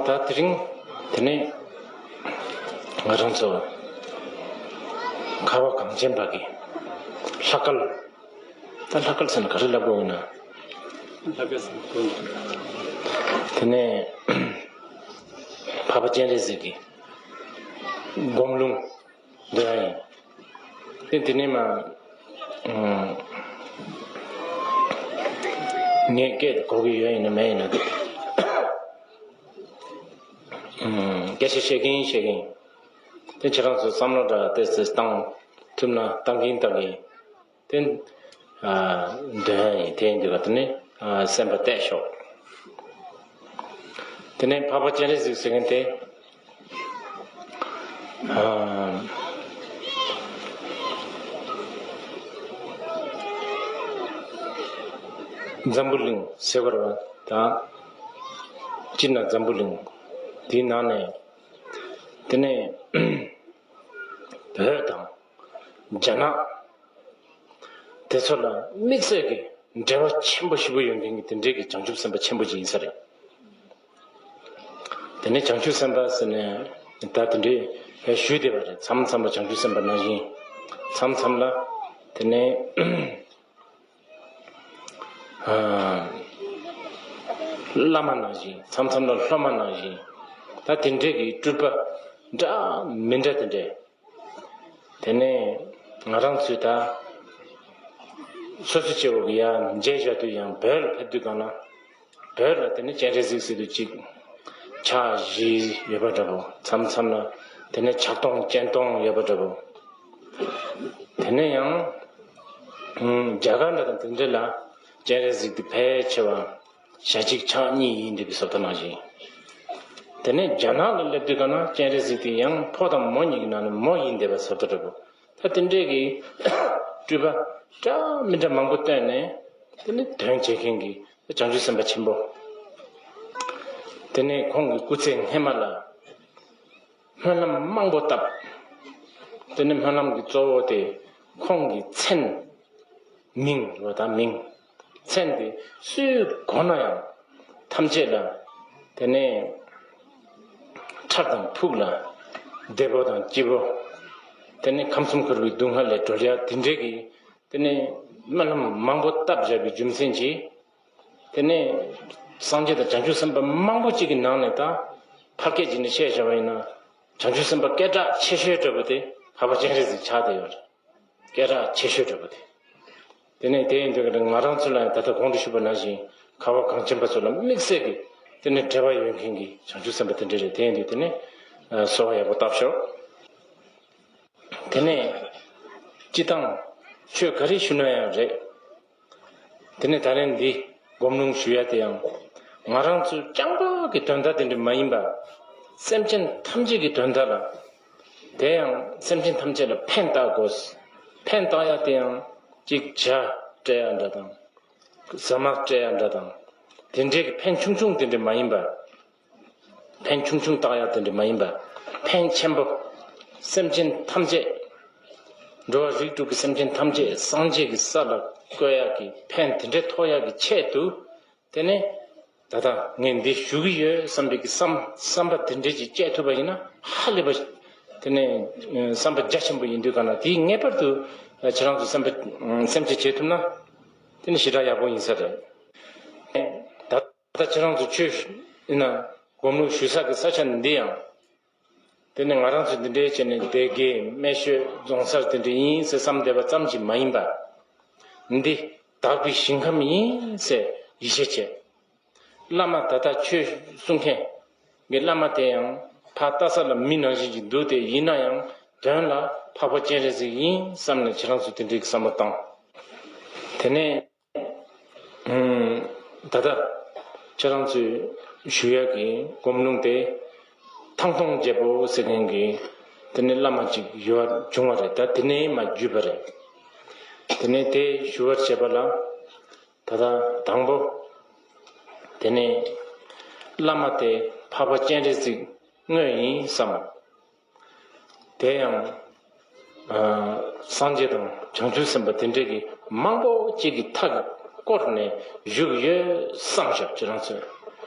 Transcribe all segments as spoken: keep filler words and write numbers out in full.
ད་དེ་རིང་དེ་ནས་ང་རང་ཚོ་ཁ་བ་གངས་ཅན་པ་གི་ལྷ་སྐལ། ད་ལྷ་སྐལ་ཟེར་ན་ག་རེ་ལབ་དགོས་ཡིན་ན། ལྷ་སྐལ་ཟེར་ན་དེ་ནས་འཕགས་པ་སྤྱན་རས་གཟིགས་ཀྱི་སྒོམ་ལུང་འདོན་ཡ་ཡིན། དེ་དེ་ནས་མ་ངས་སྐད་དེ་གོ་གི་ཡོད་ཡིན་ན་མེད་ཡིན་ན། སྐད་ཆ་བཤད་ཀྱིན་བཤད་ཀྱིན། དེ་ཁྱེད་རང་ཚོ་བསམ་བློ་འདྲ་ཏོག་ཙམ་བཏང་ཐུབ་ན་བཏང་གིན་བཏང་གིན། དེ་འདོན་ཡ་ཡིན། དེ་ཡིན་དུས་ག་དེ་ནས་སེམས་པ་གཏད་ཤོག་དེ་ནས་འཕགས་པ་སྤྱན་རས་གཟིགས་ཟེར་མཁན་དེ། འཛམ་བུ་གླིང་ཟེར་བ་རེད་པ། ད་སྤྱིར་ན་འཛམ་བུ་གླིང་དེའི་ནང་ནས། དེ་ནས་བོད་དང་རྒྱ་ནག་དེ་ཚོ་ལ་དམིགས་བསལ་གྱི་འབྲེལ་བ་ཆེན་པོ་ཞེ་པོ་ཡོད་མཁན་གྱི་དེ་འདྲའི་གི་བྱང་ཆུབ་སེམས་དཔའ་ཆེན་པོ་ཅིག་ཡིན་ས་རེད། དེ་ནས་བྱང་ཆུབ་སེམས་དཔའ་ཟེར་ནས་ད་དེ་འདྲའི་ཞུས་བསྡད་པ་རེད། མཚམས་མཚམས་ལ་བྱང་ཆུབ་སེམས་དཔའ་ནང་བཞིན། མཚམས་མཚམས་ལ་དེ་ནས་ཨ་བླ་མ་ནང་བཞིན། མཚམས་མཚམས་ལ་སློབ་མ་ནང་བཞིན། ད་དེ་འདྲའི་གི་སྤྲུལ་པ་འདྲ་མི་འདྲ་དེ་འདྲས། དེ་ནས་ང་རང་ཚོས་ད་སོ་སོ་སྐྱེ་བོ་གི་ཡ་མཇལ་བཞག་དུས་ཡང་བོད་ལ་ཕེབས་དུས་གང་ན། བོད་ལ་དེ་ནས་སྤྱན་རས་གཟིགས་ཟེར་དུས་གཅིག་ཕྱག་བཞི་ཡོད་པ་འདྲ་པོ། མཚམས་མཚམས་ལ་དེ་ནས་ཕྱག་སྟོང་སྤྱན་སྟོང་ཡོད་པ་འདྲ་པོ། དེ་ནས་ཡང་རྒྱ་གར་འདྲ་དང་དེ་འདྲ་ལ་སྤྱན་རས་གཟིགས་དེ་ཕལ་ཆེ་བ་ཞལ་གཅིག་ཕྱག་གཉིས་ཡིན་འདྲ་པའི་བཟོ་ལྟ་ནང་བཞིན། དེ་ནས་རྒྱ་ནག་ལ་སླེབས་དུས་གང་ན་སྤྱན་རས་གཟིགས་དེ་ཡང་ཕོ་དང་མོ་གཉིས་ཀྱི་ནང་ནས་མོ་ཡིན་བསྡད་པ་བཟོ་ལྟ་འདྲ་པོ། ད་དེ་འདྲས་ཀྱི་སྤྲུལ་པ་འདྲ་མི་འདྲ་མང་པོ་བཏོན་ནས། དེ་ནས་དོན་བྱེད་མཁན་གྱི་བྱང་ཆུབ་སེམས་དཔའ་ཆེན་པོ། དེ་ནས་ཁོང་གི་སྐུ་ཚེ་སྔ་མ་ལ་སྨོན་ལམ་མང་པོ་བཏབ། དེ་ནས་སྨོན་ལམ་གྱི་གཙོ་བོ་དེ་ཁོང་གི་མཚན། མིང་རེད་པ། ད་མིང་། མཚན་དེ་སུས་གོ་ན་ཡང་ཐམས་ཅད་ལ། དེ་ནས་ཁྲག་དང་ཕུག་ལ་བདེ་པོ་དང་སྐྱིད་པོ། དེ་ནས་ཁམས་གསུམ་འཁོར་བའི་སྡུག་བསྔལ་ལས་སྒྲོལ་ཡ་དེ་འདྲས་ཀྱི། དེ་ནས་སྨོན་ལམ་མང་པོ་བཏབ་བཞག་པའི་རྒྱུ་མཚན་གྱིས། དེ་ནས་སངས་རྒྱས་དང་བྱང་ཆུབ་སེམས་དཔའ་མང་པོ་གཅིག་གི་ནང་ནས། ད་ཕལ་སྐད་ཅིག་ནས་བཤད་བྱ་བ་ཡིན་ན། བྱང་ཆུབ་སེམས་དཔའ་སྐད་གྲགས་ཆེ་ཤོས་འདྲ་པོ་དེ་འཕགས་པ་སྤྱན་རས་གཟིགས་ཆགས་བསྡད་ཡོད་རེད། སྐད་གྲགས་ཆེ་ཤོས་འདྲ་པོ་དེ། དེ་ནས་དེ་ཡིན་དུས་ང་རང་ཚོ་ལ་ཡང་ད་ལྟ་གོང་དུ་ཞུས་པ་ནང་བཞིན་ཁ་བ་གངས་ཅན་པ་ཚོ་ལ་དམིགས་བསལ་གྱི་དེ་ནས་འབྲེལ་བ་ཡོད་མཁན་གྱི་བྱང་ཆུབ་སེམས་དཔའ་དེ་འདྲ་རེད། དེ་ཡིན་དུས་དེ་ནས་གསོལ་བ་ཡག་པོ་བཏབ་ཤོག་དེ་ནས་སྤྱིར་བཏང་ཆོས་ག་རེ་ཞུ་ན་ཡང་རེད། དེ་ནས་ད་རིང་འདི་སྒོམ་ལུང་ཞུ་ཡ་དེ་ཡང་ང་རང་ཚོ་རྐྱང་པ་གི་དོན་དག་དེ་འདྲ་མ་ཡིན་པ། སེམས་ཅན་ཐམས་ཅད་ཀྱི་དོན་དག་ལ། དེ་ཡང་སེམས་ཅན་ཐམས་ཅད་ལ་ཕན་བཏགས་དགོས། ཕན་བཏགས་ཡ་དེ་ཡང་གཅིག་ཇ་སྤྲད་ཡ་འདྲ་དང་། ཟ་མ་སྤྲད་ཡ་འདྲ་དང་། དེ་འདྲའི་གི་ཕན་ཆུང་ཆུང་དེ་འདྲ་མ་ཡིན་པ། ཕན་ཆུང་ཆུང་བཏགས་ཡ་དེ་འདྲ་མ་ཡིན་པ། ཕན་ཆེན་པོ། སེམས་ཅན་ཐམས་ཅད། འགྲོ་བ་རིགས་དྲུག་གི་སེམས་ཅན་ཐམས་ཅད་སངས་རྒྱས་ཀྱི་ས་ལ་བཀོད་ཡག་གི་ཕན་དེ་འདྲ་ཐོགས་ཡག་གི་ཆེད་དུ། དེ་ནས་ད་ལྟ་ངས་འདི་ཞུ་གི་ཡོད་བསམ་པའི་གི་བསམ་བསམ་པ་དེ་འདྲ་ཅིག་སྐྱེ་ཐུབ་པ་ཡིན་ན་ཧ་ལས་པ། དེ་ནས་བསམ་པ་རྒྱ་ཆེན་པོ་ཡིན་དུས་ག་ན་དེ་ངེས་པར་དུ་ཁྱེད་རང་ཚོ་བསམ་པ་སེམས་ཅན་བྱེད་ཐུབ་ན། དེ་ནི་ཞེ་དྲག་ཡག་པོ་ཡིན་ས་རེད། ད། ད་ཁྱེད་རང་ཚོ་ཆོས་ཡིན་ན་སྒོམ་ལུགས་ཞུ་ས་གི་ས་ཆ་འདི་ཡང་། དེ་ནི་ང་རང་ཚོ་འདི་འདྲའི་བྱས་ནས་སྡེ་དགེ་སྨད་ཤོད་རྫོང་སར་དེ་འདྲ་ཡིན་ཟེར་བསམ་བསྡད་པ་ཙམ་གྱིས་མ་ཡིན་པ། འདི་དག་པའི་ཞིང་ཁམས་ཡིན་ཟེར་ཡིད་ཆེས་བྱས། བླ་མ་ད་ལྟ་ཆོས་གསུང་མཁན་གྱི་བླ་མ་དེ་ཡང་ཕར་ལྟ་ས་ལ་མི་ནང་བཞིན་གྱི་འདུག་དེ་ཡིན་ན་ཡང་དོན་ལ་འཕགས་པ་སྤྱན་རས་གཟིགས་ཡིན་བསམ་ནས་ཁྱེད་རང་ཚོ་དེ་འདྲའི་བསམ་བློ་བཏང་། དེ་ནས། ད་ལྟ་ཁྱེད་རང་ཚོས་ཞུ་ཡག་གི་སྒོམ་ལུང་དེ་ཐང་སྟོང་རྒྱལ་པོ་ཟེར་མཁན་གྱི་དེ་ནས་བླ་མ་ཅིག་ཡོད་བྱུང་བ་རེད། ད་དེ་ནས་མར་བརྒྱུད་པ་རེད། དེ་ནས་དེ་ཞུ་བར་བྱེད་པ་ལ་ད་ལྟ་དང་པོ་དེ་ནས་བླ་མ་དེ་འཕགས་པ་སྤྱན་རས་གཟིགས་དངོས་ཡིན་བསམ། དེ་ཡང་། ཨ། སངས་རྒྱས་དང་བྱང་ཆུབ་སེམས་དཔའ་དེ་འདྲས་ཀྱི་མང་པོ་གཅིག་གི་མཐའ་བསྐོར་ནས་བཞུགས་ཡོད་བསམ་ཤག་ཁྱེད་རང་ཚོས།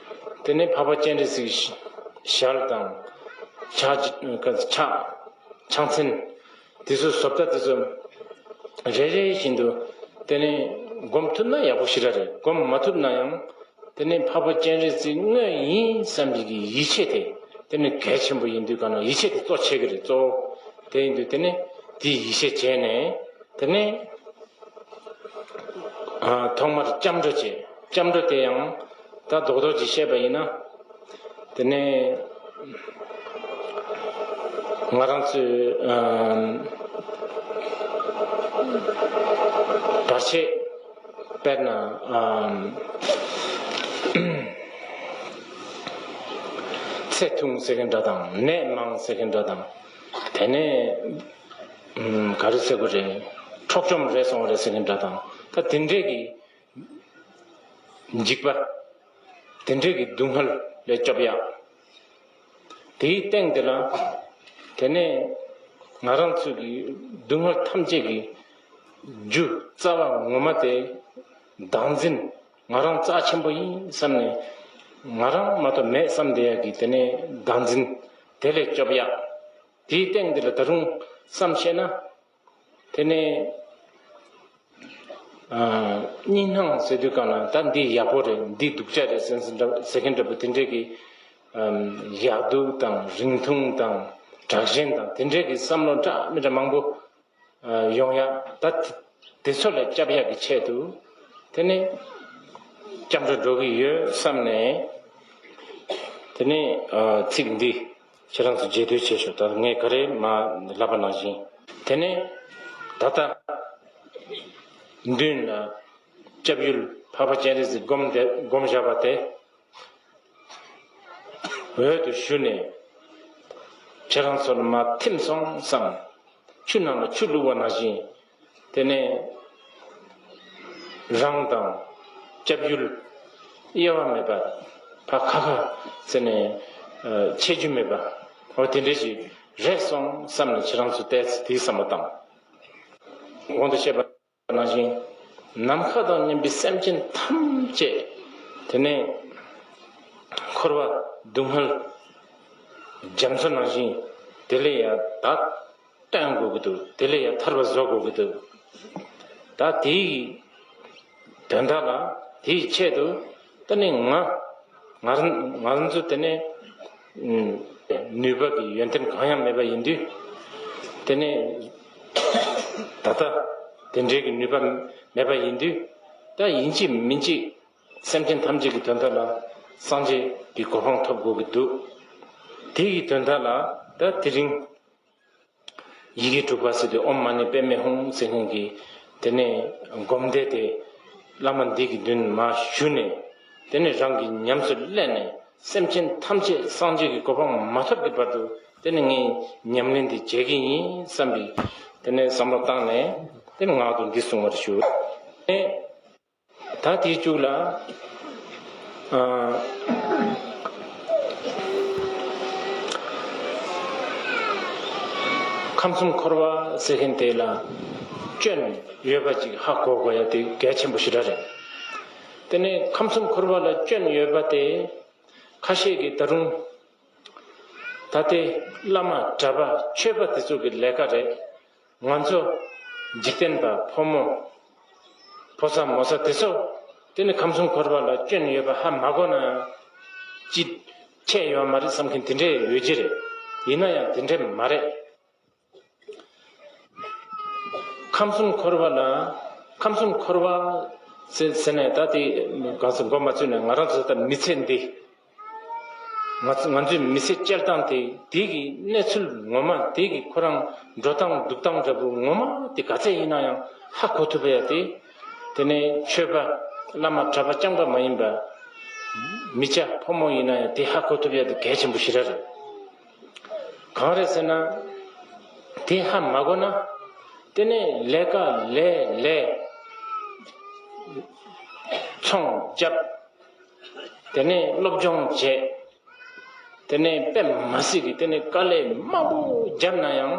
དེ་ནས་འཕགས་པ་སྤྱན་རས་གཟིགས་ ཞལ་དང་། ཕྱག་ཕྱག་ཕྱག་མཚན། དེ་ཚོ་བཟོ་ལྟ་དེ་ཚོ་རེ་རེ་བཞིན་དུ་དེ་ནས་སྒོམ་ཐུབ་ན་ཡག་པོ་ཞེ་དྲག་རེད། སྒོམ་མ་ཐུབ་ན་ཡང་དེ་ནས་འཕགས་པ་སྤྱན་རས་གཟིགས་དངོས་ཡིན་བསམ་པའི་གི་ཡིད་ཆེས་དེ་དེ་ནས་གལ་ཆེན་པོ་ཡིན་དུས་ག་ན་ཡིད་ཆེས་དེ་གཙོ་ཆེ་གི་རེད། གཙོ་བོ་དེ་ཡིན་དུས་དེ་ནས་དེའི་ཡིད་ཆེས་བྱས་ནས་དེ་ནས། ཨ། ཐོག་མར་སྐྱབས་འགྲོ་བྱེད། སྐྱབས་འགྲོ་དེ་ཡང་ད་རྡོག་རྡོག་ཅིག་བཤད་པ་ཡིན་ན། དེ་ནས་ང་རང་ཚོའི་ཨམ་བར་ཆད། དཔེར་ན། ཨམ་ཚེ་ཐུང་ཟེར་མཁན་འདྲ་དང་། ནད་མང་ཟེར་མཁན་འདྲ་དང་། དེ་ནས། ཨུམ། ག་རེ་ཟེར་དགོས་རེད། འཕྲོག་བཅོམ་རེད་སོང་བ་རེད་ཟེར་མཁན་འདྲ་དང་། ད་དེ་འདྲས་ཀྱི་འཇིགས་པ། དེ་འདྲས་ཀྱི་སྡུག་བསྔལ་ལས་སྐྱོབ་ཡག་དེའི་སྟེང་དེ་ལ། དེ་ནས་ང་རང་ཚོ་གི་སྡུག་བསྔལ་ཐམས་ཅད་ཀྱི་རྒྱུ་རྩ་བ་ངོ་མ་དེ་བདག་འཛིན། ང་རང་རྩ་ཆེན་པོ་ཡིན་བསམ་ནས། ང་རང་མ་གཏོགས་མེད་བསམ་བསྡད་ཡག་གི་དེ་ནས་བདག་འཛིན་དེ་ལས་སྐྱོབ་ཡག་དེའི་སྟེང་འདི་ལ་ད་རུང་བསམ་ཤེས་ན། དེ་ནས་ཨ་གཉིས་སྣང་ཟེར་དུས་གང་ལ་ད་འདི་ཡག་པོ་རེད། འདི་སྡུག་ཅག་རེད་ཟེར་ཟེར་འདྲ་ཟེར་མཁན་འདྲ་པོ་དེ་འདྲས་ཀྱི་ཨམ་ཡག་སྡུག་དང་རིང་ཐུང་དང་དྲག་ཞན་དང་དེ་འདྲས་ཀྱི་བསམ་བློ་འདྲ་མི་འདྲ་མང་པོ་ཨ་ཡོང་ཡག་ད་དེ་ཚོ་ལས་སྐྱབས་ཡག་གི་ཆེད་དུ། དེ་ནས་སྐྱབས་འགྲོ་འགྲོ་གི་ཡོད་བསམ་ནས། དེ་ནས་ཨ་ཚིག་འདི་ཁྱེད་རང་ཚོ་རྗེས་ཟློས་བྱེད་ཤོག་ད་ངས་ག་རེ་མ་ལབ་པ་ནང་བཞིན། དེ་ནས་ད་ལྟ་མདུན་ལ་སྐྱབས་ཡུལ་འཕགས་པ་སྤྱན་རས་གཟིགས་སྒོམ་བསྡད་སྒོམ་བཞག་པ་དེ། འོད་དུ་ཞུ་ནས་ཁྱེད་རང་ཚོ་ལ་མར་ཐིམ་སོང་བསམ། ཆུ་ནང་ལ་ཆུ་བླུགས་པ་ནང་བཞིན། དེ་ནས་རང་དང་སྐྱབས་ཡུལ་དབྱེ་བ་མེད་པ། ཕ་ཁ་ཁ་ཟེར་ནས་ཨ་ཆད་རྒྱུ་མེད་པ། འོ་དེ་འདྲ་ཞིག་རེད་སོང་བསམ་ནས་ཁྱེད་རང་ཚོ་ལྟས་ཚེ་དེའི་བསམ་བློ་བཏང་། གོང་དུ་བཤད་པ་ནང་བཞིན། ནམ་མཁའ་དང་མཉམ་པའི་སེམས་ཅན་ཐམས་ཅད། དེ་ནས་འཁོར་བ་སྡུག་བསྔལ་རྒྱ་མཚོ་ནང་བཞིན་དེ་ལས་ཡང་དག་བཏོན་དགོས་ཀྱི་འདུག་དེ་ལས་ཡང་ཐར་པ་བཟོ་དགོས་ཀྱི་འདུག་ད་དེའི་དོན་དག་ལ། དེའི་ཆེད་དུ་ད་ནི་ང་ང་རང་ང་རང་ཚོ་དེ་ནས་ཨུམ་ནུས་པ་གི་ཡོན་ཏན་གང་ཡང་མེད་པ་ཡིན་དུས། དེ་ནས་ད་ལྟ་དེ་འདྲའི་གི་ནུས་པ་མེད་པ་ཡིན་དུས། ད་ཡིན་གཅིག་མིན་གཅིག་སེམས་ཅན་ཐམས་ཅད་ཀྱི་དོན་དག་ལ་སངས་རྒྱས་ཀྱི་གོ་འཕང་ཐོབ་དགོས་ཀྱི་འདུག་དེ་ཡི་དོན་དག་ལ་ད་དེ་རིང་ཡི་གེ་དྲུག་པ་ཟེར་དུས་ཨོཾ་མ་ཎི་པདྨེ་ཧཱུྃ་ཟེར་མཁན་གྱི་དེ་ནས་སྒོམ་བཟླས་དེ་བླ་མ་འདི་གི་མདུན་མར་ཞུ་ནས། དེ་ནས་རང་གིས་ཉམས་སུ་ལེན་ནས་སེམས་ཅན་ཐམས་ཅད་སངས་རྒྱས་ཀྱི་གོ་འཕང་མ་ཐོབ་ཀྱི་བར་དུ་དེ་ནས་ངས་ཉམས་ལེན་འདི་བྱེད་ཀྱི་ཡིན་བསམ་པའི་དེ་ནས་བསམ་བློ་བཏང་ནས་དེ་ནས་ངག་ཏུ་འདི་གསུང་བར་ཞུ། ད་དེའི་མཇུག་ལ། ཨ། ཁམས་གསུམ་འཁོར་བ་ཟེར་མཁན་དེ་ལ་སྐྱོན་ཡོད་པ་ཅིག་ཧ་གོ་དགོས་ཡ་དེ་གལ་ཆེན་པོ་ཞེ་དྲག་རེད། དེ་ནས་ཁམས་གསུམ་འཁོར་བ་ལ་སྐྱོན་ཡོད་པ་དེ་ཁ་ཤས་ཀྱིས་ད་རུང་ད་ལྟའི་བླ་མ་གྲྭ་པ་ཆོས་པ་དེ་ཚོ་གི་ལས་ཀ་རེད། ང་ཚོ་འཇིག་རྟེན་པ་ཕོ་མོ་ཕོ་གསར་མོ་གསར་དེ་ཚོ་དེ་ནི་ཁམས་གསུམ་འཁོར་བ་ལ་སྐྱོན་ཡོད་པ་ཧ་མ་གོ་ན་ཡང་ཅི་ཆད་ཡོད་མ་རེད་བསམ་མཁན་དེ་འདྲས་ཡོད་ཀྱི་རེད། ཡིན་ན་ཡང་དེ་འདྲས་མ་རེད། ཁམས་གསུམ་འཁོར་བ་ལ་ཁམས་གསུམ་འཁོར་བ་ཟེར་ཟེར་ནས་ད་དེ་གང་ཟེར་མགོ་མ་ཚོས་ནས་ང་རང་ཚོ་ད་མི་ཚེ་འདི། ང་ཚོ་ང་ཚོའི་མི་ཚེ་སྐྱེལ་སྟངས་དེ་དེ་གི་གནས་ཚུལ་ངོ་མ་དེ་གི་ཁོ་རང་འགྲོ་སྟངས་འདུག་སྟངས་འདྲ་པོ་ངོ་མ་དེ་ག་ཚད་ཡིན་ན་ཡང་ཧ་གོ་ཐུབ་ཡ་དེ། དེ་ནས་ཆོས་པ་བླ་མ་གྲྭ་པ་རྐྱང་པ་མ་ཡིན་པ་མི་སྐྱ་ཕོ་མོ་ཡིན་ན་ཡང་དེ་ཧ་གོ་ཐུབ་ཡ་དེ་གལ་ཆེན་པོ་ཞེ་དྲག་རེད། གང་རེད་ཟེར་ན། དེ་ཧ་མ་གོ་ན། དེ་ནས་ལས་ཀ་ལས་ལས། ཚོང་རྒྱབ། དེ་ནས་སློབ་སྦྱོང་བྱས། དེ་ནས་དཔེ་མ་སྲིད་ཀྱི་དེ་ནས་དཀའ་ལས་མང་པོ་བརྒྱབ་ན་ཡང་།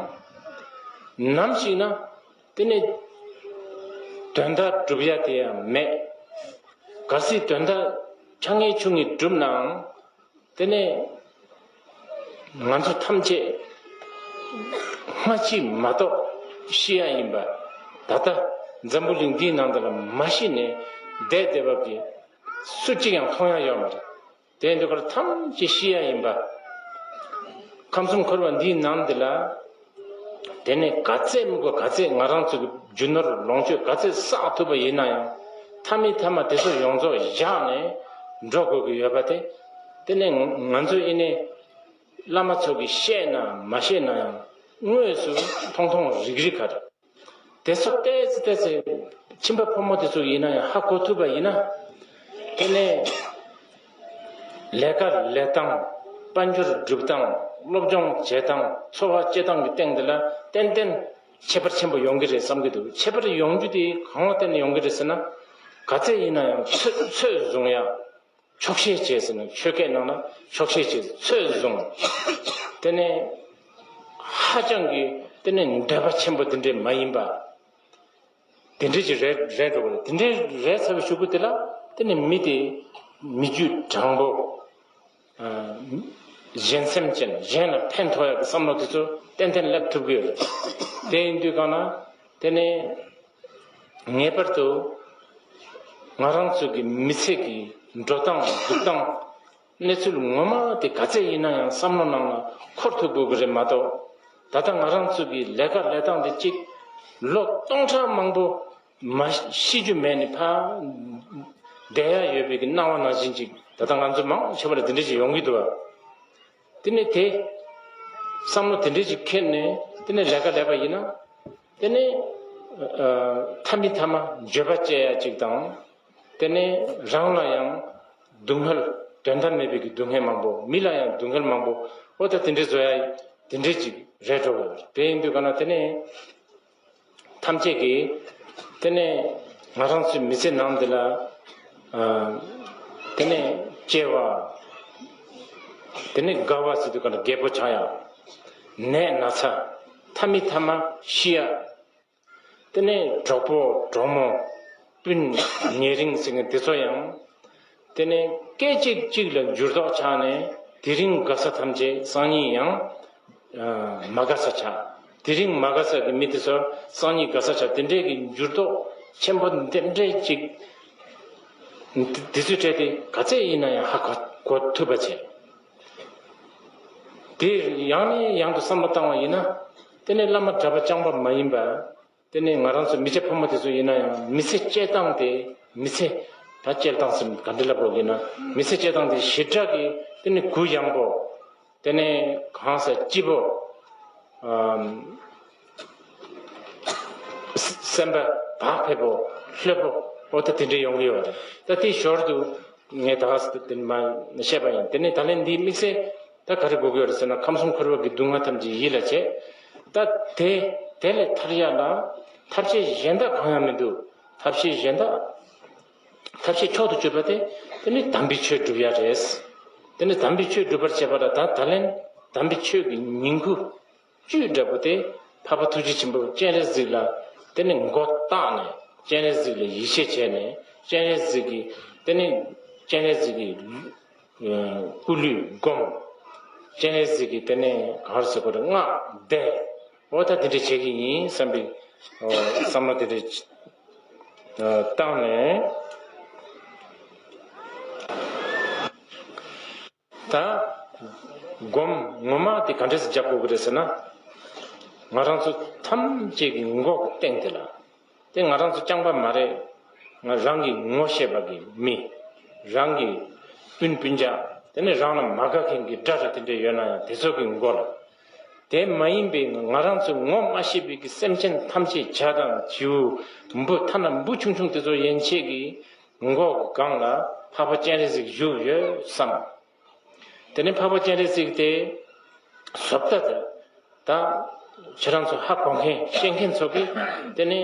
ནམ་ཞིག་ན་དེ་ནས་དོན་དག་སྒྲུབ་ཡ་དེ་ཡང་མེད། གལ་སྲིད་དོན་དག་ཆ་ངེས་ཆུང་ངེས་བསྒྲུབས་ནའང་། དེ་ནས་ ང་ཚོ་ཐམས་ཅད་སྔ་ཕྱི་མ་གཏོགས་ཤི་ཡ་ཡིན་པ། ད་ལྟ་འཛམ་བུ་གླིང་འདིའི་ནང་དུ་ལ་མ་ཤི་ནས་བསྡད་བསྡད་པ་གི་སུ་གཅིག་ཡང་མཐོང་ཡ་ཡོད་མ་རེད། དེ་འདི་གར་ཐམས་ཅད་ཤི་ཡ་ཡིན་པ། ཁམས་གསུམ་འཁོར་བ་འདིའི་ནང་འདི་ལ། དེ་ནས་ག་ཚད་མི་དགོས་ག་ཚད་ང་རང་ཚོ་གི་རྒྱུ་ནོར་ལོངས་སྤྱོད་ག་ཚད་བསགས་ཐུབ་པ་ཡིན་ན་ཡང་། མཐའ་མའི་མཐའ་མ་དེ་ཚོ་ཡོངས་རྫོགས་བཞག་ནས་འགྲོ་དགོས་ཀྱི་ཡོད་པ་དེ། དེ་ནས་ང་ཚོ་ཡིན་ནའི་བླ་མ་ཚོ་གིས་བཤད་ན་མ་བཤད་ན་ཡང་དངོས་སུ་མཐོང་མཐོང་རིག་རིག་ག་རེད། དེ་ཚོ་ཏོག་ཙམ་ཏོག་ཙམ་ཁྱིམ་པ་ཕོ་མོ་དེ་ཚོ་ཡིན་ན་ཡང་ཧ་གོ་ཐུབ་པ་ཡིན་ན། དེ་ནས་ལས་ཀ་ལས་སྟངས། དཔལ་འབྱོར་སྒྲུབ་སྟངས། སློབ་སྦྱོང་བྱེད་སྟངས། འཚོ་བ་སྐྱེལ་སྟངས་ཀྱི་སྟེང་དེ་ལ་ཏན་ཏན་ཁྱད་པར་ཆེན་པོ་ཡོང་གི་རེད་བསམ་གྱི་འདུག་ཁྱད་པར་ཡོང་རྒྱུ་དེ་གང་ལ་བརྟེན་ནས་ཡོང་གི་རེད་ཟེར་ན། ག་ཚད་ཡིན་ན་ཡང་ཚོད་ཚོད་བཟུང་ཡ། ཆོག་ཤེས་བྱས་ཟེར་ན། ཆོས་སྐད་ནང་ན་ཆོག་ཤེས་བྱས། ཚོད་བཟུང་། དེ་ནས་ཧ་ཅང་གི་དེ་ནས་འདོད་པ་ཆེན་པོ་དེ་འདྲས་མ་ཡིན་པ། དེ་འདྲས་ཅིག་རེད་རེད་འགྲོ་གི་རེད། དེ་འདྲས་རེད་ཚར་བའི་གཞུག་གུ་དེ་ལ་དེ་ནས་མི་དེ་མི་རྒྱུད་དྲང་པོ། ཨ། གཞན་སེམས་ཅན། གཞན་ལ་ཕན་ཐོགས་ཡག་གི་བསམ་བློ་དེ་ཚོ་ཏན་ཏན་སླེབས་ཐུབ་ཀྱི་ཡོད་རེད། དེ་ཡིན་དུས་གང་ན་དེ་ནས་ངེས་པར་དུ་ང་རང་ཚོ་གི་མི་ཚེ་གི་འགྲོ་སྟངས་འདུག་སྟངས། གནས་ཚུལ་ངོ་མ་དེ་ག་ཚད་ཡིན་ན་ཡང་བསམ་བློ་ནང་ལ་འཁོར་ཐུབ་དགོས་ཀྱི་རེད་མ་གཏོགས། ད་ལྟ་ང་རང་ཚོ་གི་ལས་ཀ་ལས་སྟངས་དེ་གཅིག་ལོ་སྟོང་ཕྲག་མང་པོ་མ་ཤི་རྒྱུ་མེད་ནས་ཕར་བསྡད་ཡ་ཡོད་པའི་གི་སྣང་བ་ནང་བཞིན་ཅིག་ད་ལྟ་ང་ཚོ་མང་ཆེ་བ་ལ་དེ་འདྲ་ཞིག་ཡོང་གི་འདུག་བ། དེ་ནས་དེ་བསམ་བློ་དེ་འདྲ་ཞིག་འཁྱེར་ནས་དེ་ནས་ལས་ཀ་ལས་པ་ཡིན་ན། དེ་ནས་ཨ་མཐའ་མི་མཐའ་མ་འགྱོད་པ་སྐྱེ་ཡ་ཅིག་དང་། དེ་ནས་རང་ལ་ཡང་སྡུག་བསྔལ། དོན་དག་མེད་པའི་གི་སྡུག་བསྔལ་མང་པོ། མི་ལ་ཡང་སྡུག་བསྔལ་མང་པོ། ཨོ་ད་དེ་འདྲའི་བཟོ་ཡ་དེ་འདྲའི་ཅིག་རེད་འགྲོ་གི་ཡོད་རེད། དེ་ཡིན་དུས་ག་ན་དེ་ནས་ཐམས་ཅད་ཀྱིས་དེ་ནས་ང་རང་ཚོའི་མི་ཚེ་ནང་འདི་ལ་ཨ་དེ་ནས་སྐྱེ་བ། དེ་ནས་རྒ་བ་ཟེར་དུས་ག་ན་རྒད་པོ་ཆགས་ཡ། ནད་ན་ཚ། མཐའ་མི་མཐའ་མ་ཤི་ཡ། དེ་ནས་གྲོགས་པོ་གྲོགས་མོ་སྤུན་ཉེ་རིང་ཟེར་མཁན་དེ་ཚོ་ཡང་། དེ་ནས་སྐད་ཅིག་གཅིག་ལ་འགྱུར་ལྡོག་ཆགས་ནས་དེ་རིང་དགའ་ས་ཐམས་ཅད་སང་ཉིན་ཡང་ཨ་མ་དགའ་ས་ཆགས། དེ་རིང་མ་དགའ་ས་གི་མི་དེ་ཚོ་སང་ཉིན་དགའ་ས་ཆགས། དེ་འདྲའི་གི་འགྱུར་ལྡོག་ཆེན་པོ་འདི་འདྲའི་ཅིག་དེ་ཚོའི་གྲས་དེ་ག་ཚད་ཡིན་ན་ཡང་ཧ་གོ་གོ་ཐུབ་པ་བྱས། དེ་ཡང་ནས་ཡང་དུ་བསམ་བློ་བཏང་བ་ཡིན་ན། དེ་ནས་བླ་མ་གྲྭ་པ་རྐྱང་པ་མ་ཡིན་པ། དེ་ནས་ང་རང་ཚོ་མི་སྐྱ་ཕོ་མོ་དེ་ཚོ་ཡིན་ན་ཡང་མི་ཚེ་སྐྱེལ་སྟངས་དེ། མི་ཚེ་ད་སྐྱེལ་སྟངས་སུ་ག་འདྲ་ལབ་དགོས་ཀྱི་ན། མི་ཚེ་སྐྱེལ་སྟངས་དེ་ཞེ་དྲག་གི་དེ་ནས་གུ་ཡངས་པོ། དེ་ནས་གང་ཟག་སྐྱིད་པོ། ཨམ། སེམས་པ་བག་ཕེབས་པོ། ལྷོད་པོ། ཨོ་ད་དེ་འདྲ་ཡོང་གི་ཡོད་རེད། ད་དེ་ཞོར་དུ་ངས་ད་ག་ཟེ་དེ་མ་བཤད་པ་ཡིན། དེ་ནས་ད་ལན་འདིའི་དམིགས་བསལ་ད་ག་རེ་དགོས་ཀྱི་ཡོད་རེད་ཟེར་ན། ཁམས་གསུམ་འཁོར་བ་གི་སྡུག་བསྔལ་ཐམས་ཅད་ཡིད་ལ་བྱེད། ད་དེ་དེ་ལས་ཐར་ཡ་ལ་ཐབས་ཤེས་གཞན་དག་གང་ཡང་མི་འདུག་ཐབས་ཤེས་གཞན་དག་ཐབས་ཤེས་མཆོག་ཏུ་གྱུར་པ་དེ་དེ་ནི་དམ་པའི་ཆོས་སྒྲུབ་ཡ་རེད། དེ་ནི་དམ་པའི་ཆོས་སྒྲུབ་པར་བྱེད་པ་ལ་ད་ད་ལན་དམ་པའི་ཆོས་ཀྱི་ཉིང་ཁུ་བཅུད་འདྲ་པོ་དེ་འཕགས་པ་ཐུགས་རྗེ་ཆེན་པོ་སྤྱན་རས་གཟིགས་ལ་དེ་ནི་མགོ་བཏགས་ནས། སྤྱན་རས་གཟིགས་ལ་ཡིད་ཆེས་བྱས་ནས། སྤྱན་རས་གཟིགས་ཀྱི་དེ་ནི་སྤྱན་རས་གཟིགས་ཀྱི་སྐུ་ལུས་བསྒོམ། སྤྱན་རས་གཟིགས་ཀྱི་དེ་ནས་ག་རེ་ཟེར་དགོས་རེད། སྔགས་བཟླས། འོ་ད་དེ་འདྲ་བྱེད་ཀྱི་ཡིན་བསམ་པའི་བསམ་བློ་དེ་འདྲ་བཏང་ནས། ད་སྒོམ་ངོ་མ་དེ་ག་འདྲས་སེ་རྒྱག་དགོས་ཀྱི་རེད་ཟེར་ན། ང་རང་ཚོ་ཐམས་ཅད་ཀྱི་མགོ་གི་སྟེང་དེ་ལ། དེ་ང་རང་ཚོ་རྐྱང་པ་མ་རེད། ང་རང་གི་ངོ་ཤེས་པ་གི་མི། རང་གི་སྤུན་སྤུན་ཀྱག་དེ་ནས་རང་ལ་མ་དགའ་མཁན་གྱི་དགྲ་རེ་དེ་འདྲ་ཡོད་ན་ཡང་དེ་ཚོ་གི་མགོ་ལ། དེ་མ་ཡིན་པའི་ང་རང་ཚོའི་ངོ་མ་ཤེས་པའི་གི་སེམས་ཅན་ཐམས་ཅད། བྱ་དང་བྱིའུ། འབུ། ཐ་ན་འབུ་ཆུང་ཆུང་དེ་ཚོ་ཡན་ཆད་ཀྱི་མགོ་གི་སྒང་ལ་འཕགས་པ་སྤྱན་རས་གཟིགས་བཞུགས་ཡོད་བསམ། དེ་ནས་འཕགས་པ་སྤྱན་རས་གཟིགས་དེ་བཟོ་ལྟ་དེ་ད་ཁྱེད་རང་ཚོ་ཧ་གོ་མཁན་ཤེས་མཁན་ཚོ་གིས་དེ་ནས་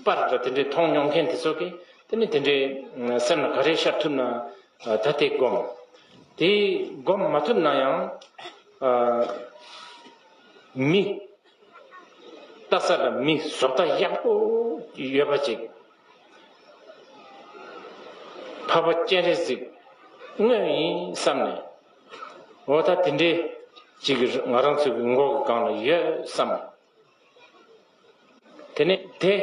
པར་དང་དེ་འདྲའི་མཐོང་མྱོང་མཁན་དེ་ཚོ་གིས་དེ་ནས་དེ་འདྲའི་སེམས་ལ་ག་རེ་ཤར་ཐུབ་ན། ད་དེ་སྒོམ། དེ་སྒོམ་མ་ཐུབ་ན་ཡང་། ཨ། མི། ལྟ་ས་ལ་མི་བཟོ་ལྟ་ཡག་པོ་ཡོད་པ་ཅིག་འཕགས་པ་སྤྱན་རས་གཟིགས་དངོས་ཡིན་བསམ་ནས། འོ་ད་དེ་འདྲའི་ ཅིག་གི་ང་རང་ཚོ་གི་མགོ་གི་སྒང་ལ་ཡོད་བསམ། དེ་ནས་དེ་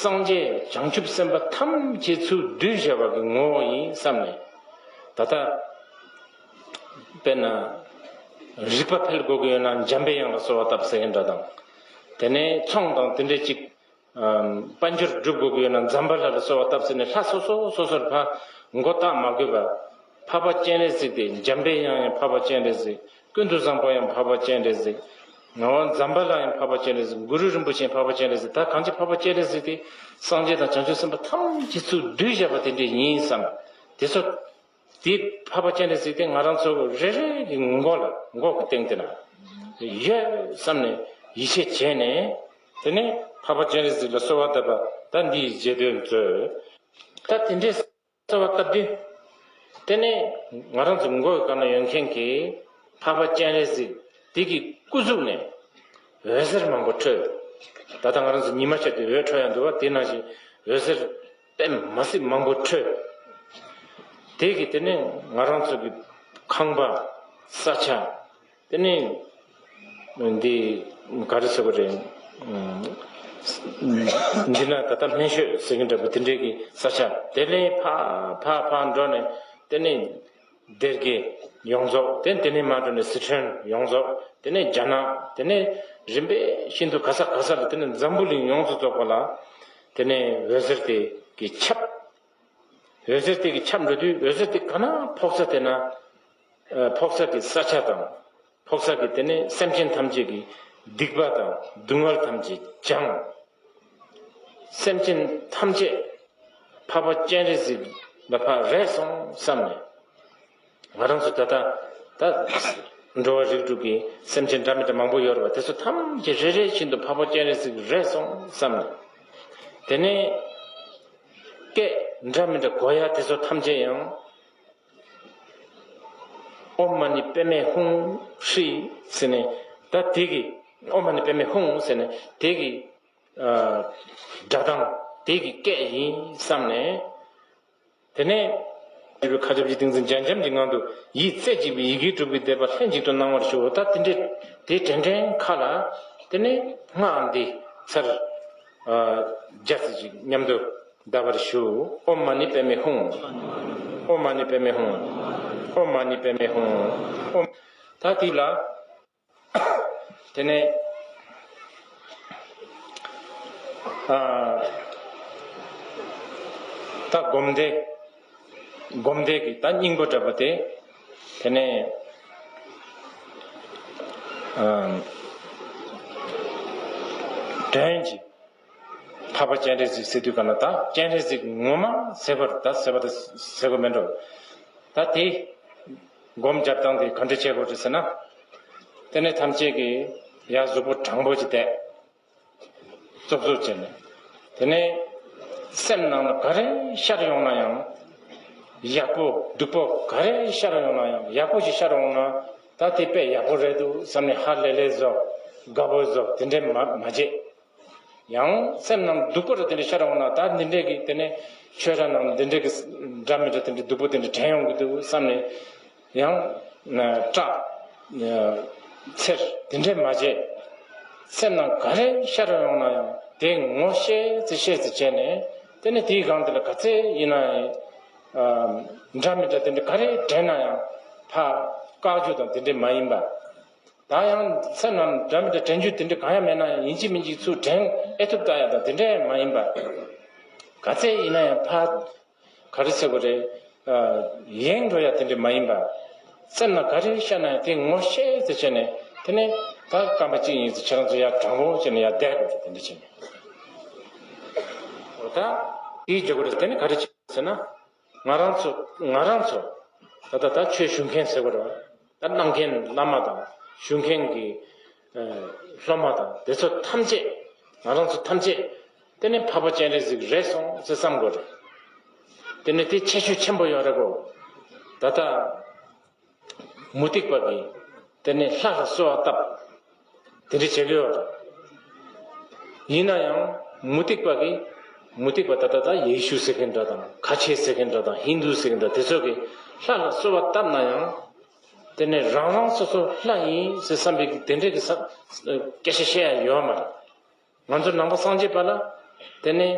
སངས་རྒྱས་བྱང་ཆུབ་སེམས་དཔའ་ཐམས་ཅད་ཚུར་བསྡུས་བཞག་པ་གི་ངོ་བོ་ཡིན་བསམ་ནས། ད་ལྟ་དཔེར་ན་རིག་པ་འཕེལ་དགོས་ཀྱི་ཡོད་ན་འཇམ་པའི་དབྱངས་ལ་གསོལ་བ་བཏབ་ཟེར་མཁན་འདྲ་དང་། དེ་ནས་ཚོང་དང་དེ་འདྲས་ཅིག་དཔལ་འབྱོར་སྒྲུབ་དགོས་ཀྱི་ཡོད་ན་འཛམ་བྷ་ལ་ལ་གསོལ་བ་བཏབ་ཟེར་ནས། ལྷ་སོ་སོ་སོ་སོར་ཕར་མགོ་བཏགས་མ་དགོས་པར། འཕགས་པ་སྤྱན་རས་གཟིགས་ཏེ། འཇམ་པའི་དབྱངས་ཡང་འཕགས་པ་སྤྱན་རས་གཟིགས། ཀུན་ཏུ་བཟང་པོ་ཡང་འཕགས་པ་སྤྱན་རས་གཟིགས། ངག་དབང་འཛམ་བྷ་ལ་ཡང་འཕགས་པ་སྤྱན་རས་གཟིགས། གུ་རུ་རིན་པོ་ཆེ་ཡང་འཕགས་པ་སྤྱན་རས་གཟིགས། ད་གང་ཅི་འཕགས་པ་སྤྱན་རས་གཟིགས་ཏེ་སངས་རྒྱས་དང་བྱང་ཆུབ་སེམས་དཔའ་ཐམས་ཅད་ཚུར་བསྡུས་བཞག་པ་དེ་འདྲས་ཡིན་བསམ། དེ་ཚོ། དེ་འཕགས་པ་སྤྱན་རས་གཟིགས་དེ་ང་རང་ཚོ་རེ་རེ་གི་མགོ་ལ་མགོ་གི་སྟེང་དེ་ན་ཡོད་བསམ་ནས་ཡིད་ཆེས་བྱས་ནས། དེ་ནས་འཕགས་པ་སྤྱན་རས་གཟིགས་ལ་གསོལ་བ་བཏབ་པ་ད་འདིའི་རྗེས་ཟློས་མཛོད། ད་དེ་འདྲའི་གསོལ་བ་བཏབ་དུས། དེ་ནས་ང་རང་ཚོ་མགོ་གི་སྒང་ན་ཡོད་མཁན་གྱི་འཕགས་པ་སྤྱན་རས་གཟིགས་དེ་གི་སྐུ་གཟུགས་ནས་འོད་ཟེར་མང་པོ་འཕྲོས། ད་ལྟ་ང་རང་ཚོ་ཉི་མ་ཤར་དུས་འོད་འཕྲོ་ཡང་འདུག་བ། དེ་ནང་བཞིན་འོད་ཟེར་དཔེ་མ་སྲིད་མང་པོ་འཕྲོས། དེ་གི་དེ་ནས་ང་རང་ཚོ་གི་ཁང་པ། ས་ཆ། དེ་ནས་འདི་ག་རེ་ཟེར་དགོས་རེད། འདི་ན་ད་ལྟ་སྨན་ཤོད་ཟེར་གྱི་འདྲ་པོ་དེ་འདྲའི་གི་ས་ཆ་དེ་ནས་ཕར་ཕར་ཕར་འགྲོ་ནས། དེ་ནས་སྡེ་དགེ་ཡོངས་རྫོགས། དེ་དེ་ནས་མར་འགྲོ་ནས་སི་ཁྲོན་ཡོངས་རྫོགས། དེ་ནས་རྒྱ་ནག། དེ་ནས་རིམ་པས་ཤིན་ཏུ་ག་ས་ག་ས་ལ། དེ་ནས་འཛམ་བུ་གླིང་ཡོངས་སུ་རྫོགས་པ་ལ། དེ་ནས་འོད་ཟེར་དེ་གི་ཁྱབ། འོད་ཟེར་དེ་གི་ཁྱབ་འགྲོ་དུས། འོད་ཟེར་དེ་ག་ན་ཕོག་ས་དེ་ན། ཨ། ཕོག་ས་གི་ས་ཆ་དང་། ཕོག་ས་གི་དེ་ནས་སེམས་ཅན་ཐམས་ཅད་ཀྱི་སྡིག་པ་དང་སྡུག་བསྔལ་ཐམས་ཅད་སྦྱངས། སེམས་ཅན་ཐམས་ཅད་འཕགས་པ་སྤྱན་རས་གཟིགས་ལ་ཕར་རེག་སོང་བསམ་ནས། ང་རང་ཚོ་ད་ལྟ་ད་འགྲོ་བ་རིགས་དྲུག་གི་སེམས་ཅན་འདྲ་མི་འདྲ་མང་པོ་ཡོད་རེད་བ། དེ་ཚོ་ཐམས་ཅད་རེ་རེ་བཞིན་དུ་འཕགས་པ་སྤྱན་རས་གཟིགས་རེག་སོང་བསམ་ནས། དེ་ནས་སྐད་འདྲ་མི་འདྲ་གོ་ཡ་དེ་ཚོ་ཐམས་ཅད་ཡང་ཨོཾ་མ་ཎི་པདྨེ་ཧཱུྃ་ཧྲཱིཿ་ཟེར་ནས། ད་དེ་གི་ཨོཾ་མ་ཎི་པདྨེ་ཧཱུྃ་ཟེར་ནས་དེ་གི་ཨ། སྒྲ་གདངས་དེ་གི་སྐད་ཡིན་བསམ་ནས། དེ་ནས་ཡུལ་བའི་མཁའ་ཁྱབ་ཀྱི་ཏིང་འཛིན་འཇམ་འཇམ་གྱི་ངང་དུ་ཡིད་རྩེ་གཅིག་པའི་ཡི་གེས་གྲུབ་པའི་བཟླས་པ་ལྷན་ཅིག་ཏུ་གནང་བར་ཞུ། ད་དེ་འདྲའི་དེ་དྲན་དྲན་ཁ་ལ། དེ་ནས་སྔགས་འདི་ཚར་ཨ། བརྒྱ་ཙམ་ཅིག་མཉམ་དུ་བཟླ་བར་ཞུ། ཨོཾ་མ་ཎི་པདྨེ་ཧཱུྃ། ཨོཾ་མ་ཎི་པདྨེ་ཧཱུྃ། ཨོཾ་མ་ཎི་པདྨེ་ཧཱུྃ། ཨོཾ། ད་དེ་ལ། དེ་ནས་ཨ། ད་སྒོམ་བཟླས། སྒོམ་བཟླས་ཀྱི་ད་སྙིང་པོ་འདྲ་པོ་དེ། དེ་ནས་ཨ། དོན་གྱི་འཕགས་པ་སྤྱན་རས་གཟིགས་ཟེར་དུས་ག་ན། ད་སྤྱན་རས་གཟིགས་ངོ་མ་ཟེར་བར་ད་ཟེར་བ་དེ་ཟེར་དགོས་མེད་འགྲོ། ད་དེ་སྒོམ་རྒྱབ་སྟངས་དེ་ག་འདྲ་བྱེད་དགོས་རེད་ཟེར་ན། དེ་ནས་ཐམས་ཅད་ཀྱིས་ཡར་གཟུགས་པོ་དྲང་པོ་ཅིག་བསྡད། ཙོག་ཙོག་བྱས་ནས། དེ་ནས་སེམས་ནང་ལ་ག་རེ་ཤར་ཡོང་ན་ཡང་། ཡག་པོ་སྡུག་པོ་ག་རེ་ཤར་ཡོང་ན་ཡང་། ཡག་པོ་ཞིག་ཤར་ཡོང་ན་ད་དེ་དཔེ་ཡག་པོ་རེད་འདུག་བསམ་ནས་ཧ་ལས་ལས་བཟོ། དགའ་པོ་བཟོ། དེ་འདྲས་མ་མ་བྱེད། ཡང་སེམས་ནང་སྡུག་པོ་རེ་དེ་འདྲ་ཤར་འོང་ན། ད་འདི་འདྲས་ཀྱི་དེ་ནས་ཆོས་ར་ནང་འདི་འདྲས་ཀྱི་འདྲ་མི་འདྲ་དེ་འདྲ་སྡུག་པོ་དེ་འདྲ་དྲན་ཡོང་གི་འདུག་བསམ་ནས། ཡང་སྐྲག་འཚེར་དེ་འདྲས་མ་བྱེད། སེམས་ནང་ག་རེ་ཤར་ཡོང་ན་ཡང་དེ་ངོ་ཤེས་ཚེ་ཤེས་ཚེ་བྱས་ནས། དེ་ནས་དེའི་སྒང་དེ་ལ་ག་ཚད་ཡིན་ན་ཡང་འདྲ་མི་འདྲ་དེ་འདྲ་ག་རེ་དྲན་ན་ཡང་ཕར་བཀག་རྒྱུ་དང་དེ་འདྲས་མ་ཡིན་པ། ད་ཡང་སེམས་ནང་འདྲ་མི་འདྲ་དྲན་རྒྱུ་དེ་འདྲ་གང་ཡང་མེད་ན་ཡང་། ཡིན་གཅིག་མིན་གཅིག་ཚུར་དྲན་ཨེ་ཐུབ་ལྟ་ཡ་དང་དེ་འདྲ་མ་ཡིན་པ། ག་ཚད་ཡིན་ན་ཡང་ཕར་ག་རེ་ཟེར་དགོས་རེད། ཡེངས་འགྲོ་ཡ་དེ་འདྲ་མ་ཡིན་པ། སེམས་ནང་ག་རེ་ཤར་ན་ཡང་དེ་ངོ་ཤེས་ཚེ་བྱས་ནས། དེ་ནས་ད་རྐང་པ་གཅིག་གཉིས་ཚེ་ཁྱེད་རང་ཚོ་ཡར་དྲང་པོ་བྱས་ནས་ཡར་བསྡད་དགོས་རེད། དེ་འདྲ་བྱས་ནས། འོ་ད་དེའི་རྒྱུ་དགོས་རེད། དེ་ནས་ག་རེ་བྱེད་ཟེར་ན། ང་རང་ཚོ་ང་རང་ཚོ་ད་ལྟ་ད་ཆོས་ཞུ་མཁན་ཟེར་དགོས་རེད་བ། ད་གནང་མཁན་བླ་མ་དང་ཞུ་མཁན་གྱི་ཨ་སློབ་མ་དང་དེ་ཚོ་ཐམས་ཅད། ང་རང་ཚོ་ཐམས་ཅད་དེ་ནས་འཕགས་པ་སྤྱན་རས་གཟིགས་རེད་སོང་ཟེར་བསམ་དགོས་རེད། དེ་ནས་དེ་ཁྱད་ཆོས་ཆེན་པོ་ཡོད་རེད་གོ། ད་ལྟ་མུ་སྟེགས་པ་གིས་དེ་ནས་ལྷ་ལ་གསོལ་བ་བཏབ། དེ་འདྲ་བྱེད་ཀྱི་ཡོད་རེད། ཡིན་ན་ཡང་མུ་སྟེགས་པ་གིས། མུ་སྟེགས་པ་ད་ལྟ་ད་ཡེ་ཤུ་ཟེར་མཁན་འདྲ་དང་། ཁ་ཆེ་ཟེར་མཁན་འདྲ་དང་། ཧིན་དུ་ཟེར་མཁན་འདྲ། དེ་ཚོ་གིས་ལྷ་ལ་གསོལ་བ་བཏབ་ན་ཡང་། ད་ དེ་ནས་རང་རང་སོ་སོ་ལྷ་ཡིན་ཟེར་བསམ་པའི་དེ་འདྲའི་གི་ས་སྐད་ཆ་བཤད་ཡ་ཡོད་མ་རེད། ང་ཚོ་ནང་པ་སངས་རྒྱས་པ་ལ་དེ་ནས་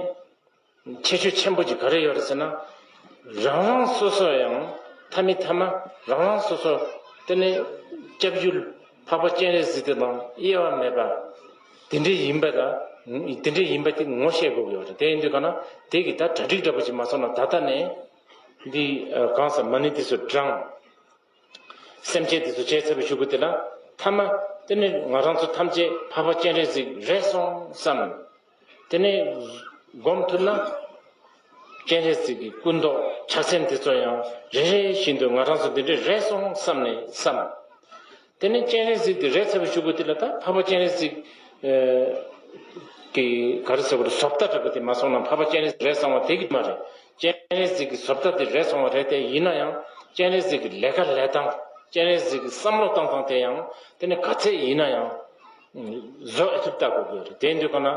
ཁྱད་ཆོས་ཆེན་པོ་ཅིག་ག་རེ་ཡོད་རེད་ཟེར་ན། རང་རང་སོ་སོ་ཡང་ཐ་མི་ཐ་མ་རང་རང་སོ་སོ་དེ་ནས་སྐྱབས་ཡུལ་འཕགས་པ་སྤྱན་རས་གཟིགས་དེ་དང་དབྱེ་བ་མེད་པ་དེ་འདྲའི་ཡིན་པ་ལ་དེ་འདྲའི་ཡིན་པ་དེ་ངོ་ཤེས་དགོས་ཀྱི་ཡོད་རེད། དེ་ཡིན་དུས་ག་ན་དེ་གི་ད་གྲ་སྒྲིག་འདྲ་པོ་ཅིག་མ་སོང་ན་ད་ལྟ་ནས་འདི་གང་ཟེར་མ་ཎི་དེ་ཚོ་བགྲངས། སེམས་བསྐྱེད་དེ་ཚོ་བྱས་ཚར་བའི་གཞུག་གུ་དེ་ལ་ཐ་མ་དེ་ནི་ང་རང་ཚོ་ཐམས་ཅད་འཕགས་པ་སྤྱན་རས་གཟིགས་རེད་སོང་བསམ། དེ་ནས་སྒོམ་ཐུབ་ན་སྤྱན་རས་གཟིགས་ཀྱི་སྐུ་མདོག་ཕྱག་མཚན་དེ་ཚོ་ཡང་རེ་རེ་བཞིན་དུ་ང་རང་ཚོ་འདི་འདྲས་རེད་སོང་བསམ་ནས་བསམ། དེ་ནས་སྤྱན་རས་གཟིགས་དེ་རེད་ཚར་བའི་གཞུག་གུ་དེ་ལ་ད་འཕགས་པ་སྤྱན་རས་གཟིགས་ཀྱི་ག་རེ་ཟེར་བ་རེད། བཟོ་ལྟ་འདྲ་པོ་དེ་མ་སོང་ན་འཕགས་པ་སྤྱན་རས་གཟིགས་རེད་སོང་བ་དེ་གི་མ་རེད། སྤྱན་རས་གཟིགས་ཀྱི་བཟོ་ལྟ་དེ་རེད་སོང་བ་རེད་དེ། ཡིན་ན་ཡང་སྤྱན་རས་གཟིགས་ཀྱི་ལས་ཀ་ལས་སྟངས། སྤྱན་རས་གཟིགས་ཀྱི་བསམ་བློ་བཏང་སྟངས་དེ་ཡང་དེ་ནི་ག་ཚད་ཡིན་ན་ཡང་བཟོ་ཨེ་ཐུབ་ལྟ་དགོས་ཀྱི་རེད། དེ་འདུག་ག་ན་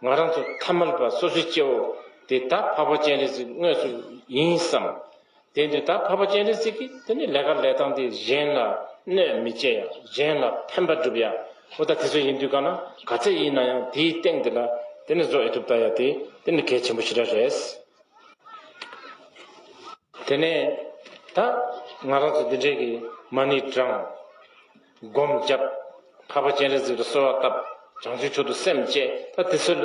ང་རང་ཚོ་ཐ་མལ་པ་སོ་སོའི་སྐྱེ་བོ་དེ་ད་འཕགས་པ་སྤྱན་རས་གཟིགས་དངོས་སུ་ཡིན་བསམ། དེ་འདུག་ད་འཕགས་པ་སྤྱན་རས་གཟིགས་ཀྱི་དེ་ནི་ལས་ཀ་ལས་སྟངས་དེ་གཞན་ལ་གནོད་མི་བྱེད་ཡ། གཞན་ལ་ཕན་པ་སྒྲུབ་ཡ། འོ་ད་དེ་ཚོ་ཡིན་དུས་ག་ན་ག་ཚད་ཡིན་ན་ཡང་དེའི་སྟེང་དེ་ལ་དེ་ནི་བཟོ་ཨེ་ཐུབ་ལྟ་ཡ་དེ་དེ་ནི་གལ་ཆེན་པོ་ཞེ་དྲག་རེད། དེ་ནས་ད་ང་རང་ཚོ་འདི་འདྲའི་གི་མ་ཎི་བགྲང་། སྒོམ་བརྒྱབ། འཕགས་པ་སྤྱན་རས་གཟིགས་ལ་གསོལ་བ་བཏབ། བྱང་ཆུབ་མཆོག་ཏུ་སེམས་བསྐྱེད། ད་དེ་ཚོ་ལ་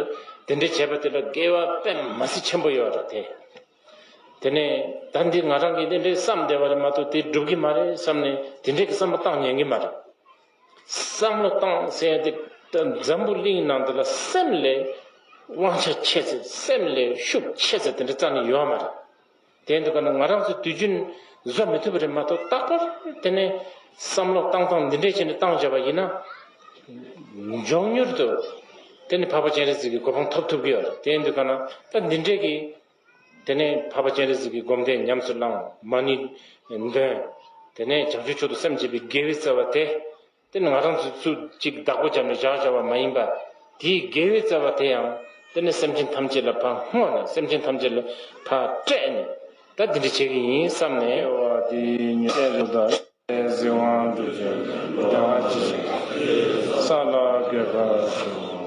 དེ་འདྲའི་བྱས་པ་དེ་ལ་དགེ་བ་དཔེ་མ་སྲིད་ཆེན་པོ་ཡོད་རེད་དེ། དེ་ནས་ད་འདི་ང་རང་གིས་དེ་འདྲའི་བསམ་བསྡད་པ་རེད་མ་གཏོགས་དེ་འགྲུབ་ཀྱི་མ་རེད་བསམ་ནས་དེ་འདྲའི་གི་བསམ་བློ་བཏང་ཉན་གྱི་མ་རེད། བསམ་བློ་བཏང་ཟེར་ཡ་དེ་ད་འཛམ་བུ་གླིང་ནང་འདི་ལ་སེམས་ལས་དབང་ཆ་ཆེ་ཚེ་སེམས་ལས་ཤུགས་ཆེ་ཚེ་དེ་འདྲ་རྩ་ནས་ཡོད་མ་རེད། དེ་འདུག་ག་ན་ང་རང་ཚོ་དུས་རྒྱུན་བཟོ་མི་ཐུབ་པ་རེད་མ་གཏོགས་རྟག་པར་དེ་ནས་བསམ་བློ་བཏང་སྟངས་འདི་འདྲས་བྱས་ནས་བཏང་བྱས་པ་ཡིན་ན་མགྱོགས་མྱུར་དུ་དེ་ནས་འཕགས་པ་སྤྱན་རས་གཟིགས་ཀྱི་གོ་འཕང་ཐོབ་ཐུབ་ཀྱི་ཡོད་རེད། དེ་འདུག་ག་ན་ད་འདི་འདྲས་ཀྱི་དེ་ནས་འཕགས་པ་སྤྱན་རས་གཟིགས་ཀྱི་སྒོམ་བཟླས་ཉམས་སུ་བླངས། མ་ཎི་འདོན། དེ་ནས་བྱང་ཆུབ་མཆོག་ཏུ་སེམས་བསྐྱེད་པའི་དགེ་བའི་རྩ་བ་དེ། དེ་ནི་ང་རང་ཚོ་ཚུར་གཅིག་བདག་པོ་བརྒྱབ་ནས་བཞག་བཞག་པ་མ་ཡིན་པ། དེའི་དགེ་བའི་རྩ་བ་དེ་ཡང་དེ་ནི་སེམས་ཅན་ཐམས་ཅད་ལ་ཕར་བསྔོས་ནས་སེམས་ཅན་ཐམས་ཅད་ལ་ཕར་སྤྲད་ནས་ད་འདི་འདྲ་བྱེད་ཀྱི་ཡིན་བསམ་ནས། དེ་ཉོན་ཅན་རེ་ད་གཟིགས་དབང་འདུས་ཀྱི་བདག་ཅིང་ས་ལ་དགོད་པར་ཞུ།